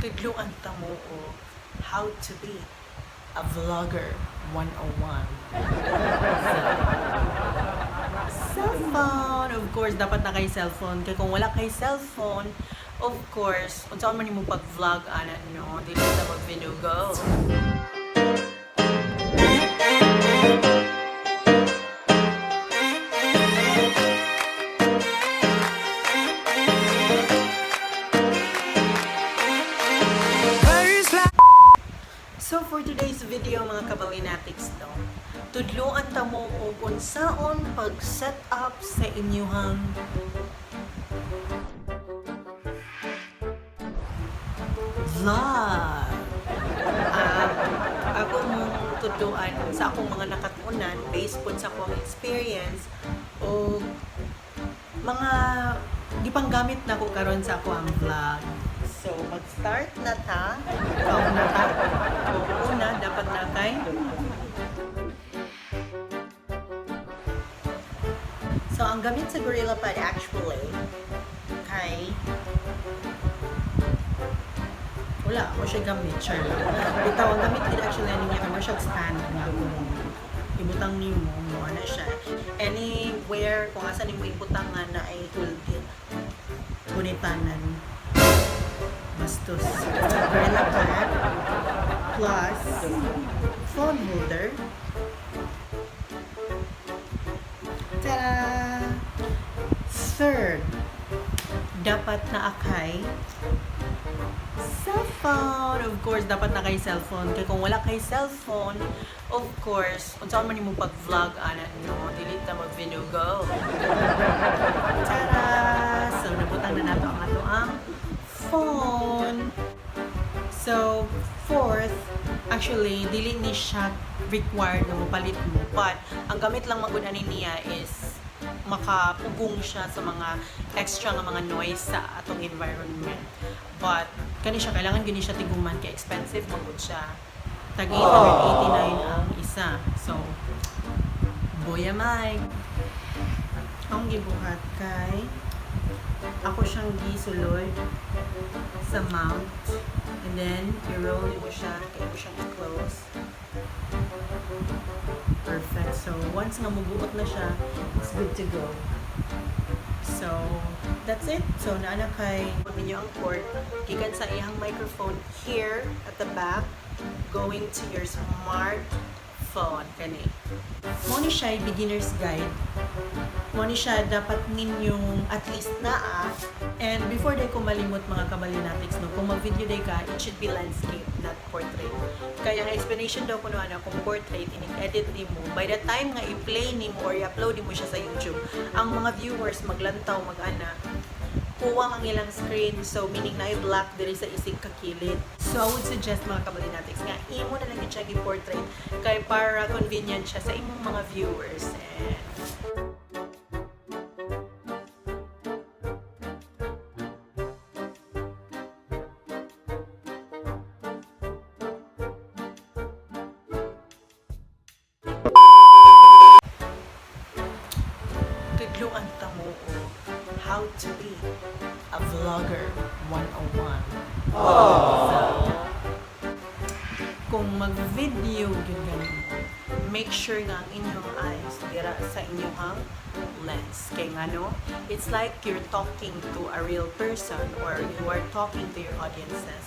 Tudluan ta mo og how to be a vlogger 101. So, cellphone! Of course, dapat naa kay cellphone. Kay kung wala kay cellphone, of course, unsaon man nimo pag-vlog ana, no? Dili ta mag-video go. So for today's video, mga kabalinatics, no, tudluan ta mo og unsaon pag-set up sa inyuhang vlog. Ako mong tudluan sa akong mga nakatunan based pod sa akong experience o mga gipanggamit na ko karon sa akoang vlog. So, mag-start na ta. Kaon na ta. So, una, dapat naa kay. So, ang gamit sa GorillaPod actually, kay wala ako siya gamit, char lang. Bitaw, ang gamit gid actually niya, kay siya stand nga kung ibutang nimo mo ana siya. Anywhere, kung asa nimo ibutang nga naay hold it. Gunitanan. Bastos. GorillaPod plus phone holder. Tada! Third, dapat naa kay cellphone. Of course, dapat naa kay cellphone. Kay kung wala kay cellphone, of course, unsaon man nimo pag-vlog ana, no? Dili ta mag-video go. Tada! So, nabutang na nato ang atoang phone. So, fourth, actually, dili ni siya required na mopalit mo. But, ang gamit lang magud ani niya is makapugong siya sa mga extra nga mga noise sa atong environment. But, kani siya, kailangan gini siya tiguman kay expensive man gud siya. Tag 889 ang isa. So, boya mic. Ang gibuhat kay ako siyang gisulod sa mount and then i-roll mo siya kay mo siyang i-close. Perfect. So, once nga mubuot na siya, it's good to go. So, that's it. So, naa na kay ninyo ang cord gikan sa iyang microphone here at the back going to your smartphone kani. Mo ni siya beginner's guide. Mo ni siya dapat ninyong at least naa. And before day ko malimot, mga kabalinatics, no, kung mag-video day ka, it should be landscape, not portrait. Kaya ang explanation daw kuno ana, kung portrait, inig-edit nimo, by the time nga i-play nimo or i-upload nimo siya sa YouTube, ang mga viewers maglantaw mag-ana, kuwang ang ilang screen, so meaning na black diri sa isig kakilid. So I would suggest, mga kabalinatics, nga imo na lang gyud siya gi-portrait kay para convenient siya sa imong mga viewers. And tudluan ta mo og how to be a vlogger 101. So, kung mag-video gyud gani mo, make sure nga ang inyong eyes dira sa inyong lens. Kay ngano, it's like you're talking to a real person or you are talking to your audiences.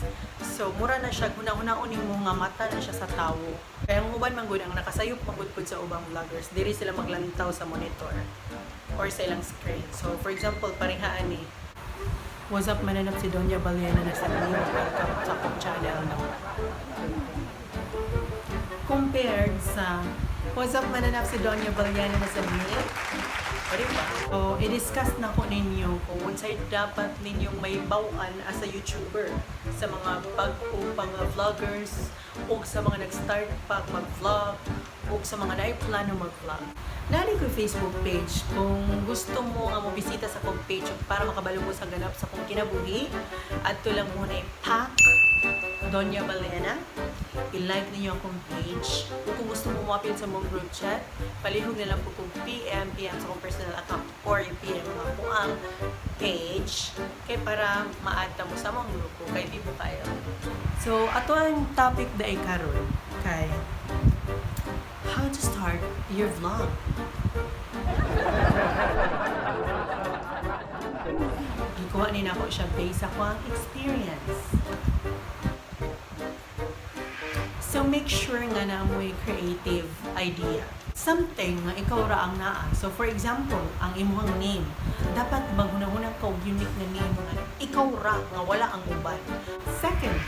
So, mura na siya, huna-hunaon nimo nga mata na siya sa tawo. Kaya ang uban man gud, ang nakasayop man gud pud sa ubang vloggers, diri sila maglantaw sa monitor or sa ilang screen. So, for example, parehaan ni What's up, mananap si Doña Baliana na sa new welcome sa akong channel, no? Compared sa What's up, mananap si Doña Baliana na sa new. O, diba? So, i-discuss na ko ninyo kung unsay dapat ninyong mahibaw-an as a YouTuber sa mga bag-o pang vloggers o sa mga nag-start pa mag-vlog o sa mga naay plano mag-vlog. Naa ko Facebook page. Kung gusto mo nga mobisita sa akong page para makabalo mo sa ganap sa akong kinabuhi, adto lang mo na Pack Doña Balena. I-like ninyo akong page. Ug kung gusto mo moapil sa among group chat, palihog na lang po kong PM, PM sa akong personal account or i-PM ang akoang page kay para ma-add ta mo sa among grupo kay di po kayo. So, ato ang topic diay karon kay how to start your vlog. Gikuha ni nako siya based sa akong experience. So make sure nga naa mo'y creative idea. Something nga ikaw ra ang naa. So for example, ang imuhang name. Dapat maghunahuna ka og unique nga name nga ikaw ra nga wala ang uban. Second,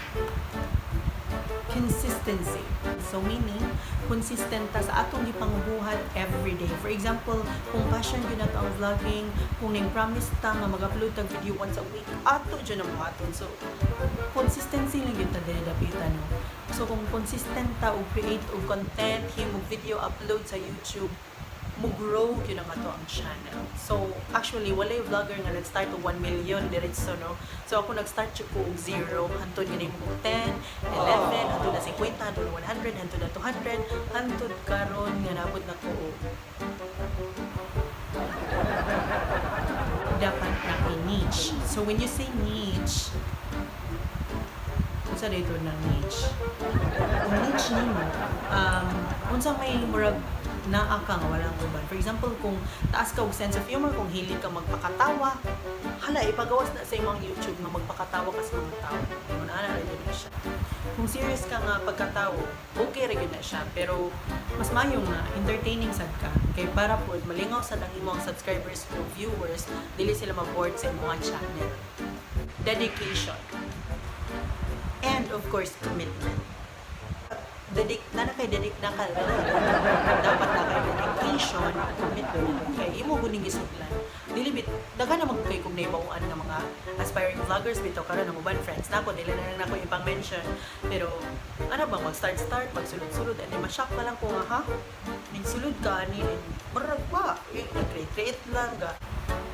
consistency. So meaning, consistent ta sa atong gipangbuhat every day. For example, kung passion gyud nato ang vlogging, kung ning promise ta nga mag-upload tag video once a week, ato jud ang buhaton. So consistency lang gyud ta diri dapitan, no. So kung consistent ta og create og content, himo video, upload sa YouTube, mo grow gyud ang ato ang channel. So actually, walay vlogger nga nag-start og 1 million diretso, no. So ako, nag-start jud ko og 0 hantod nga nahimo og 10, 11, hantod na 50, hantod na 100, hantod na 200, hantod karon nga naabot na ko og dapat na niche. So when you say niche, unsa dito ng niche? Kung niche nimo, unsa may murag naa ka nga walang uban. For example, kung taas ka og sense of humor, kung hilig ka magpakatawa, hala, ipagawas na sa imong YouTube nga magpakatawa ka sa mga tao. Ingon ana ra gyud na siya. Kung serious ka nga pagkatao, okay ra gyud na siya, pero mas maayo nga entertaining sad ka kay para pod malingaw sad ang imong subscribers o viewers, dili sila ma-bored sa imong channel. Dedication. And of course, commitment. Dedik na na kay dedik na ka, dapat na kay dedication, commitment, kay imo guning gisudlan. Dili bit daghan na kay kung nahibaw-an nga mga aspiring vloggers bitaw karon ang uban friends nako, dili na lang nako ipang mention, pero ano ba, mag start start, magsulod-sulod, and then ma-shock na lang ko nga, "Ha, ning sulod ka ani?" And murag ba eh, nag-create create lang ga.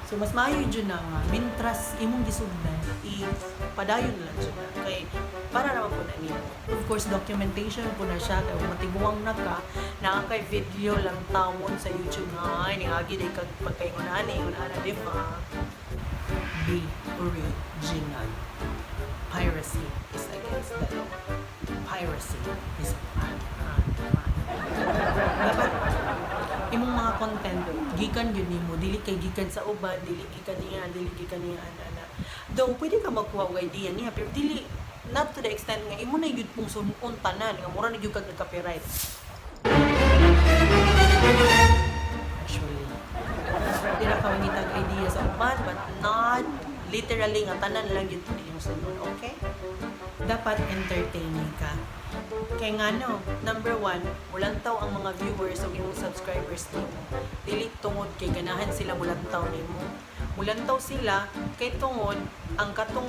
So mas maayo jud na nga mintras imong gisugdan, i padayon lang jud na kay para naman po na nimo. Of course, documentation po na siya kay kung matiguang na ka, naa kay video lang tawon sa YouTube nga ay niagi day kag pagkaingon ani, ingon ana, di ba? Be original. Piracy is against the law. Piracy is crime, crime, crime. Dapat imong mga content gikan gyud nimo, dili kay gikan sa uban, dili gikan niya, dili gikan niya ana ana. Though pwede ka magkuha og idea niya, pero dili not to the extent nga imo na gyud pong sun-on tanan nga mura na gyud kag nag-copyright. Actually, di ra ka mangitag idea sa uban, but not literally nga tanan lang gyud imong sunod, okay? Dapat entertaining ka. Kay ngano, number one, mulantaw ang mga viewers o imong subscribers nimo. Dili tungod kay ganahan sila mulantaw nimo. Mulantaw sila kay tungod ang katong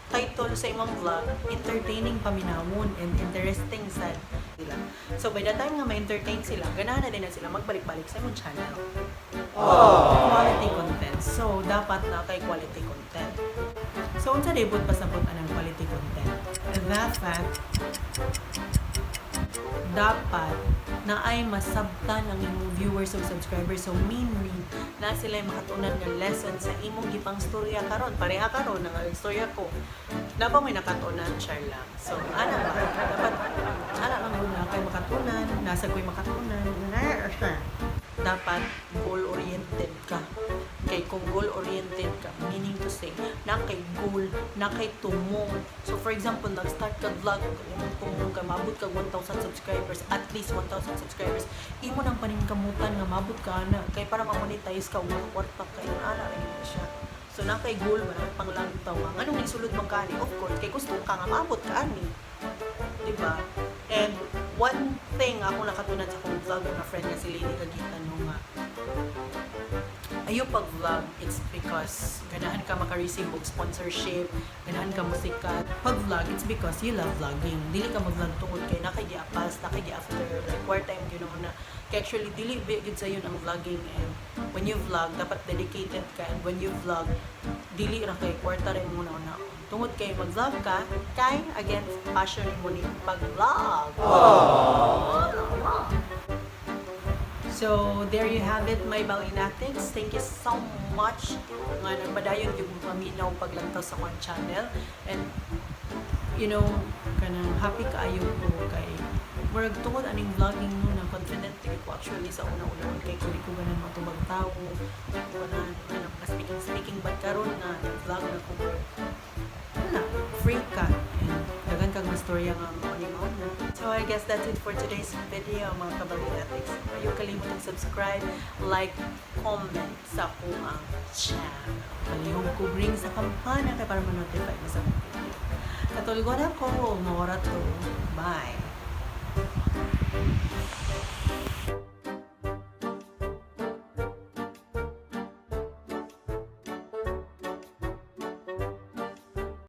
title sa imong vlog, entertaining paminawon and interesting sad sila. So by the time nga ma-entertain sila, ganahan na din na sila magbalik-balik sa imong channel. Quality content. So dapat na kay quality content. So unsa day pud pasabot anang quality content? Dapat dapat na ay masabtan ang imong viewers o subscribers. So meaning na sila makatunan nga lesson sa imong gipang storya karon. Pareha karon nga istorya ko. Napa may nakatunan, share lang. So ana ba, dapat ana lang muna kay makatunan, nasa ko'y makatunan. Dapat goal-oriented ka. Kay kung goal-oriented ka, meaning to say, na kay goal, na kay tumong. So for example, nag-start ka vlog, imong tumong ka, maabot ka 1,000 subscribers, at least 1,000 subscribers, imo nang paningkamutan nga maabot ka na, kay para ma-monetize ka, wa kwarta ka, yun ana, ra gyud na siya. So na kay goal ba, na panglantaw nga. Nganong sulod man ka ani? Of course, kay gusto ka nga maabot ka ani. Diba? And one thing ako nakatunan sa akong vlogger na friend nga si Lady Kagita, no, nga ayo pag-vlog, it's because ganahan ka maka-receive og sponsorship, ganahan ka musikat. Pag-vlog, it's because you love vlogging. Dili ka mag-vlog tungod kay naa kay giapas, naa kay gi-after, like war time gyud na. Kay actually, dili ba gyud sayon ang vlogging, and when you vlog, dapat dedicated ka, and when you vlog, dili ra kay kwarta rin mo na. Tungod kay mag-vlog ka, kay again, passion mo ni pag-vlog. So, there you have it, my Balinatics. Thank you so much nga nagpadayon yung paminaw paglantaw sa akong channel. And, kanang happy kaayo ko kay murag tungod aning vlogging, no, na confident gyud ko actually sa una-una kay kung di ko ganan matubag tao, di ko ganahan ano, speaking speaking, but karon nga nag-vlog na ko, murag wala, free ka and daghan kag mastorya nga mao ni mao na. So I guess that's it for today's video, mga kabalinatics. Ayaw kalimutang subscribe, like, comment sa akong ang channel. Palihog ko ring sa kampana kay para ma-notify mo sa akong video. Katulgon ako, mora to. Bye!